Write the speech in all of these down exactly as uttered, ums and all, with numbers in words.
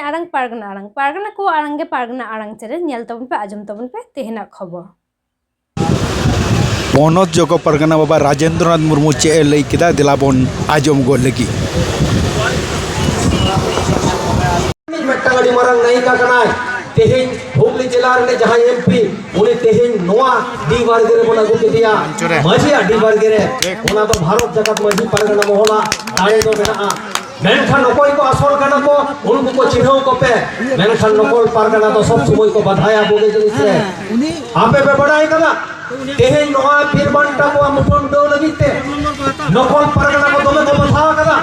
ᱟᱲᱟᱝ ᱯᱟᱨᱜᱟᱱᱟ ᱟᱲᱟᱝ, ᱯᱟᱨᱜᱟᱱᱟ ᱠᱚᱣᱟᱜ ᱟᱲᱟᱝ ᱜᱮ ᱯᱟᱨᱜᱟᱱᱟ ᱟᱲᱟᱝ ᱪᱮᱱᱮᱞ᱾ ᱧᱮᱞ ᱛᱟᱵᱚᱱ ᱯᱮ, ᱟᱸᱡᱚᱢ ᱛᱟᱵᱚᱱ ᱯᱮ ᱛᱮᱦᱮᱧᱟᱜ ᱠᱷᱚᱵᱚᱨ᱾ ᱯᱚᱱᱚᱛ ᱡᱚᱜᱚ ᱯᱟᱨᱜᱟᱱᱟ ᱵᱟᱵᱟ ᱨᱟᱡᱮᱱᱫᱨᱚᱱᱟᱛᱷ ᱢᱩᱨᱢᱩ ᱪᱮᱫ ᱮ ᱞᱟᱹᱭ ᱠᱮᱫᱟ, ᱫᱮᱞᱟ ᱵᱚᱱ ᱟᱸᱡᱚᱢ ᱜᱚᱫ ᱞᱮᱜᱮ᱾ ᱢᱤᱫᱴᱟᱝ ᱟᱹᱰᱤ ᱢᱟᱨᱟᱝ ᱱᱟᱭᱤᱠᱟ ᱠᱟᱱᱟᱭ᱾ ᱛᱮᱦᱮᱧ ᱦᱩᱜᱽᱞᱤ ᱡᱮᱞᱟ ᱨᱤᱱᱤᱡ ᱡᱟᱦᱟᱸᱭ ᱮᱢ ᱯᱤ, ᱩᱱᱤ ᱛᱮᱦᱮᱧ ᱱᱚᱣᱟ ᱰᱤ ᱵᱟᱲᱜᱮ ᱨᱮᱵᱚᱱ ᱟᱹᱜᱩ ᱠᱮᱫᱮᱭᱟ, ᱢᱟᱹᱡᱷᱤᱭᱟᱜ ᱰᱤ ᱵᱟᱲᱜᱮ ᱨᱮ᱾ ᱚᱱᱟ ᱫᱚ ᱵᱷᱟᱨᱚᱛ ᱡᱟᱠᱟᱛ ᱢᱟᱹᱡᱷᱤ ᱯᱟᱨᱜᱟᱱᱟ ᱢᱚᱦᱚᱞᱟᱜ ᱫᱟᱲᱮ ᱫᱚ ᱢᱮᱱᱟᱜᱼᱟ᱾ ᱢᱮᱱᱠᱷᱟᱱ ᱚᱠᱚᱭ ᱠᱚ ᱟᱥᱚᱞ ᱠᱟᱱᱟ ᱠᱚ, ᱩᱱᱠᱩ ᱠᱚ ᱪᱤᱱᱦᱟᱹᱣ ᱠᱚᱯᱮ᱾ ᱢᱮᱱᱠᱷᱟᱱ ᱱᱚᱠᱚᱞ ᱯᱟᱨᱜᱟᱱᱟ ᱫᱚ ᱥᱚᱵ ᱥᱚᱢᱚᱭ ᱠᱚ ᱵᱟᱫᱷᱟᱭᱟ ᱵᱩᱜᱤ ᱡᱤᱱᱤᱥ ᱨᱮ᱾ ᱟᱯᱮ ᱯᱮ ᱵᱟᱲᱟᱭ ᱠᱟᱫᱟ, ᱛᱮᱦᱮᱧ ᱱᱚᱣᱟ ᱵᱤᱨ ᱵᱟᱱᱴᱟ ᱠᱚᱣᱟᱜ ᱢᱩᱴᱷᱟᱹᱱ ᱩᱰᱟᱹᱣ ᱞᱟᱹᱜᱤᱫ ᱛᱮ ᱱᱚᱠᱚᱞ ᱯᱟᱨᱜᱟᱱᱟ ᱠᱚ ᱫᱚᱢᱮ ᱠᱚ ᱵᱟᱫᱷᱟ ᱠᱟᱫᱟ᱾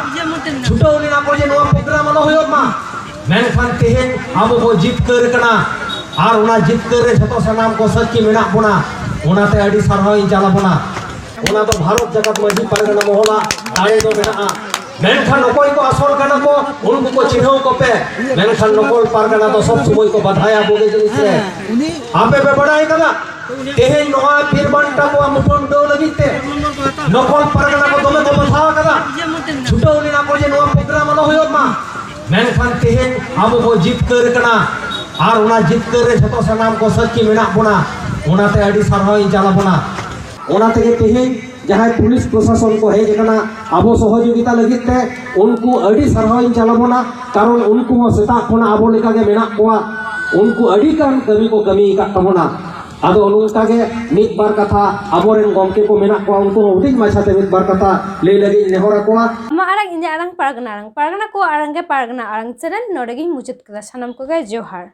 ᱪᱷᱩᱴᱟᱹᱣ ᱞᱮᱱᱟ ᱠᱚ ᱡᱮ ᱱᱚᱣᱟ ᱯᱨᱳᱜᱨᱟᱢ ᱟᱞᱚ ᱦᱩᱭᱩᱜ ᱢᱟ᱾ ᱢᱮᱱᱠᱷᱟᱱ ᱛᱮᱦᱮᱧ ᱟᱵᱚ ᱵᱚ ᱡᱤᱛᱠᱟᱹᱨ ᱠᱟᱱᱟ, ᱟᱨ ᱚᱱᱟ ᱡᱤᱛᱠᱟᱹᱨ ᱨᱮ ᱡᱷᱚᱛᱚ ᱥᱟᱱᱟᱢ ᱠᱚ ᱥᱟᱹᱠᱷᱤ ᱢᱮᱱᱟᱜ ᱵᱚᱱᱟ᱾ ᱚᱱᱟᱛᱮ ᱟᱹᱰᱤ ᱥᱟᱨᱦᱟᱣ ᱤᱧ ᱪᱟᱞ ᱟᱵᱚᱱᱟ᱾ ᱚᱱᱟ ᱫᱚ ᱵᱷᱟᱨᱚᱛ ᱡᱟᱠᱟᱛ ᱢᱟᱹᱡᱷᱤ ᱯᱟᱨᱜᱟᱱᱟ ᱢᱚᱦᱚᱞᱟᱜ ᱫᱟᱲᱮ ᱫᱚ ᱢᱮᱱᱟᱜᱼᱟ᱾ ᱢᱮᱱᱠᱷᱟᱱ ᱚᱠᱚᱭ ᱠᱚ ᱟᱥᱚᱞ ᱠᱟᱱᱟ ᱠᱚ, ᱩᱱᱠᱩ ᱠᱚ ᱪᱤᱱᱦᱟᱹᱣ ᱠᱚᱯᱮ᱾ ᱢᱮᱱᱠᱷᱟᱱ ᱱᱚᱠᱚᱞ ᱯᱟᱨᱜᱟᱱᱟ ᱫᱚ ᱥᱚᱵ ᱥᱚᱢᱚᱭ ᱠᱚ ᱵᱟᱫᱷᱟᱭᱟ ᱵᱩᱜᱤ ᱡᱤᱱᱤᱥ ᱨᱮ᱾ ᱟᱯᱮ ᱯᱮ ᱵᱟᱲᱟᱭ ᱠᱟᱫᱟ, ᱛᱮᱦᱮᱧ ᱱᱚᱣᱟ ᱵᱤᱨ ᱵᱟᱱᱴᱟ ᱠᱚᱣᱟᱜ ᱢᱩᱴᱷᱟᱹᱱ ᱩᱰᱟᱹᱣ ᱞᱟᱹᱜᱤᱫ ᱛᱮ ᱱᱚᱠᱚᱞ ᱯᱟᱨᱜᱟᱱᱟ ᱠᱚ ᱫᱚᱢᱮ ᱠᱚ ᱵᱟᱫᱷᱟ ᱠᱟᱫᱟ᱾ ᱪᱷᱩᱴᱟᱹᱣ ᱞᱮᱱᱟ ᱠᱚ ᱡᱮ ᱱᱚᱣᱟ ᱯᱨᱳᱜᱨᱟᱢ ᱟᱞᱚ ᱦᱩᱭᱩᱜ ᱢᱟ᱾ ᱢᱮᱱᱠᱷᱟᱱ ᱛᱮᱦᱮᱧ ᱟᱵᱚ ᱵᱚ ᱡᱤᱛᱠᱟᱹᱨ ᱠᱟᱱᱟ, ᱟᱨ ᱚᱱᱟ ᱡᱤᱛᱠᱟᱹᱨ ᱨᱮ ᱡᱷᱚᱛᱚ ᱥᱟᱱᱟᱢ ᱠᱚ ᱥᱟᱹᱠᱷᱤ ᱢᱮᱱᱟᱜ ᱵᱚᱱᱟ᱾ ᱚᱱᱟᱛᱮ ᱟᱹᱰᱤ ᱥᱟᱨᱦᱟᱣ ᱤᱧ ᱪᱟᱞ ᱟᱵᱚᱱᱟ᱾ ᱚᱱᱟ ᱛᱮᱜᱮ ᱛᱮᱦᱮᱧ ᱡᱟᱦᱟᱸᱭ ᱯᱩᱞᱤᱥ ᱯᱨᱚᱥᱟᱥᱚᱱ ᱠᱚ ᱦᱮᱡ ᱟᱠᱟᱱᱟ ᱟᱵᱚ ᱥᱚᱦᱚᱡᱳᱜᱤᱛᱟ ᱞᱟᱹᱜᱤᱫ ᱛᱮ, ᱩᱱᱠᱩ ᱟᱹᱰᱤ ᱥᱟᱨᱦᱟᱣ ᱤᱧ ᱪᱟᱞ ᱟᱵᱚᱱᱟ᱾ ᱠᱟᱨᱚᱱ ᱩᱱᱠᱩ ᱦᱚᱸ ᱥᱮᱛᱟᱜ ᱠᱷᱚᱱᱟᱜ ᱟᱵᱚ ᱞᱮᱠᱟᱜᱮ ᱢᱮᱱᱟᱜ ᱠᱚᱣᱟ᱾ ᱩᱱᱠᱩ ᱟᱹᱰᱤ ᱜᱟᱱ ᱠᱟᱹᱢᱤ ᱠᱚ ᱠᱟᱹᱢᱤ ᱟᱠᱟᱫ ᱛᱟᱵᱚᱱᱟ᱾ ᱟᱫᱚ ᱱᱚᱝᱠᱟ ᱜᱮ ᱢᱤᱫ ᱵᱟᱨ ᱠᱟᱛᱷᱟ ᱟᱵᱚᱨᱮᱱ ᱜᱚᱢᱠᱮ ᱠᱚ ᱢᱮᱱᱟᱜ ᱠᱚᱣᱟ, ᱩᱱᱠᱩ ᱦᱚᱸ ᱦᱩᱰᱤᱧ ᱢᱟᱪᱷᱟᱛᱮ ᱢᱤᱫ ᱵᱟᱨ ᱠᱟᱛᱷᱟ ᱞᱟᱹᱭ ᱞᱟᱹᱜᱤᱫ ᱤᱧ ᱱᱮᱦᱚᱨ ᱟᱠᱚᱣᱟ᱾ ᱟᱢᱟᱜ ᱟᱲᱟᱝ, ᱤᱧᱟᱹᱜ ᱟᱲᱟᱝ, ᱯᱟᱨᱜᱟᱱᱟ ᱟᱲᱟᱝ, ᱯᱟᱨᱜᱟᱱᱟ ᱠᱚᱣᱟᱜ ᱟᱲᱟᱝ ᱜᱮ ᱯᱟᱨᱜᱟᱱᱟ ᱟᱲᱟᱝ ᱪᱮᱱᱮᱞ᱾ ᱱᱚᱰᱮ ᱜᱤᱧ ᱢᱩᱪᱟᱹᱫ ᱠᱮᱫᱟ᱾ ᱥᱟᱱᱟᱢ ᱠᱚᱜᱮ ᱡᱚᱦᱟᱨ᱾